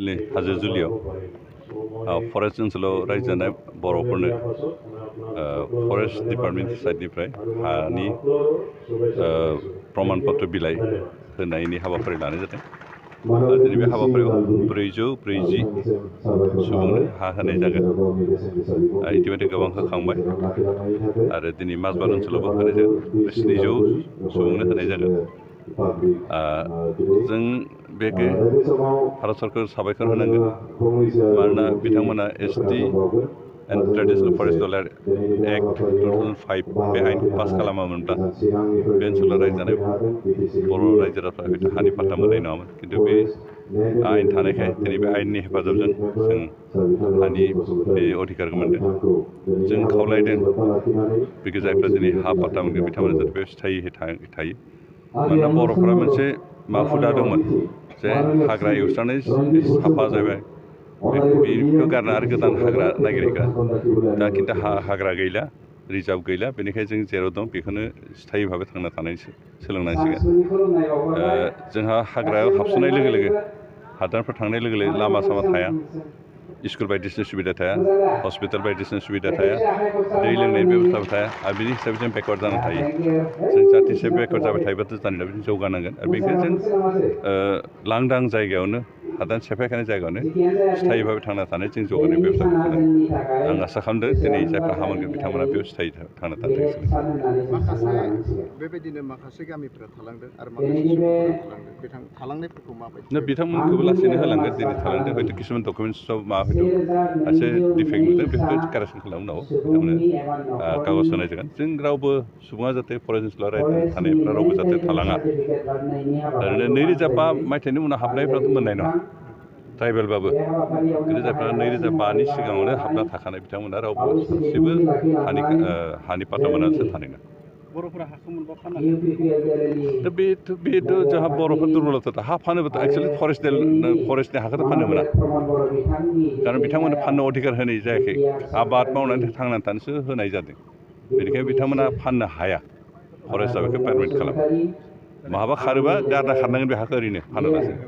दिनै हाजो जुलियाव फरेस्ट ओनसोलाव रायजो जानाय बर'फोरनो फरेस्ट डिपार्टमेन्ट साइडनिफ्राय हानि प्रमाण पत्र बिलाइ होनायनि हाबाफारि लानाय जादों। दिनै बे हाबाफारियाव 440 सुबुंनो हा होनाय जागोन। इतिमধ্যे गोबां होखांबाय आरो दिनै माजबाद ओनसोलावबो होनाय जागोन। 700 सुबुंनो होनाय जागोन। जों बेखौ भारत सरकारखौ साबायखर होनांगोन, मानोना बिथांमोना ST and traditional forest department act 2005 बे आइनखौ पास खालामामोनब्ला बे ओनसोलाव रायजो जानाय बर' रायजो राजाफ्रा हयथ' हानि पाट्टा मोननाय नङामोन। खिन्थु बे आइन थानायखाय दिनै बे आइननि हेफाजाबजों जों हानि बे अधिकारखौ मोनदों। जों खावलायदों बेखौ जायफ्रा दिनै हा पाट्टा मोनगोन बिथांमोना जाहाथे बे स्थायियै थायो। मानोना बर'फोरा मोनसे हुदा दंमोन जे हाग्रा एवस्रांनाय साफा जाबाय बेखौ गारना आरो गोदान हाग्रा नागिरहैग्रा। दा खिन्थु हाग्रा गैला, रिजार्भ गैला, बेनिखायनो जों जेराव दं बेखौनो स्थायि भाबै थांना थानाय सोलोंनांसिगोन। जोंहा हाग्रायाव हाबसोनाय लोगो लोगो हादानफोर थांनाय लोगो लोगो लामा सामा थाया, स्कुल बायदिसिना सुबिदा थाया, हस्पिटाल बायदिसिना सुबिदा थाया, दै लोंनायनि बेबस्थाबो थाया आरो बिनि हिसाबै जों बेकवार्ड जानानै थायो। जों जाहाथे एसे बेकवार्ड जाबाय थायोबाथ' जानाय जौगानांगोन आरो बेनिखायनो जों लांदां जायगायावनो हादान सेफायखानाय जायगायावनो स्थायि भाबै थांना थानाय जों जौगानाय बेबस्थाखौ खालामो। आं आसा खालामदों दिनै जायफ्रा हा मोनगोन बिथांमोना बेयाव स्थायि थांना थानो माखासे बेबायदिनो माखासे गामिफोरा थालांदों आरो माखासे सुबुंफोरा थालांनायफोरखौ माबायदि बिथांमोनखौबो लासैनो होलांगोन। दिनै थालांदों हयथ' किसुमान डकुमेन्टसआव हयथ' एसे डिफेक्ट नुदों, बेखौ कारेक्सन खालामनो उनाव बिथांमोननो कागज होनाय जागोन। जों रावबो सुबुङा जाहाथे फरेस्ट ओनसोलाव थानायफ्रा रावबो जाहाथे थालाङा। ओरैनो 2005 मायथाइनि उनाव हाबनायफ्राथ' मोननाय नङा ट्राइबेलबाबो, खिन्थु जायफ्रा 2005नि सिगाङावनो हाबना थाखानाय बिथांमोना रावबो सासेबो हानि पाट्टा मोनालासे थानाय नङा। बर'फोरा हाखौ मोनबा फाननो दा बेथ' जोंहा बर'फोर दुरबलथा हा फानोबाथ' एक्सुवेलि फरेस्टनि हाखौथ' फाननो मोना, खारन बिथांमोननो फाननो अधिकार होनाय जायाखै। आबाद मावनानै थांनानै थानोसो होनाय जादों। बेनिखायनो बिथांमोना फाननो हाया, फरेस्टआ बेखौ पारमिट खालामो। महाबा खारोबा गारना खारनांगोन बे हाखौ ओरैनो फानालासिनो।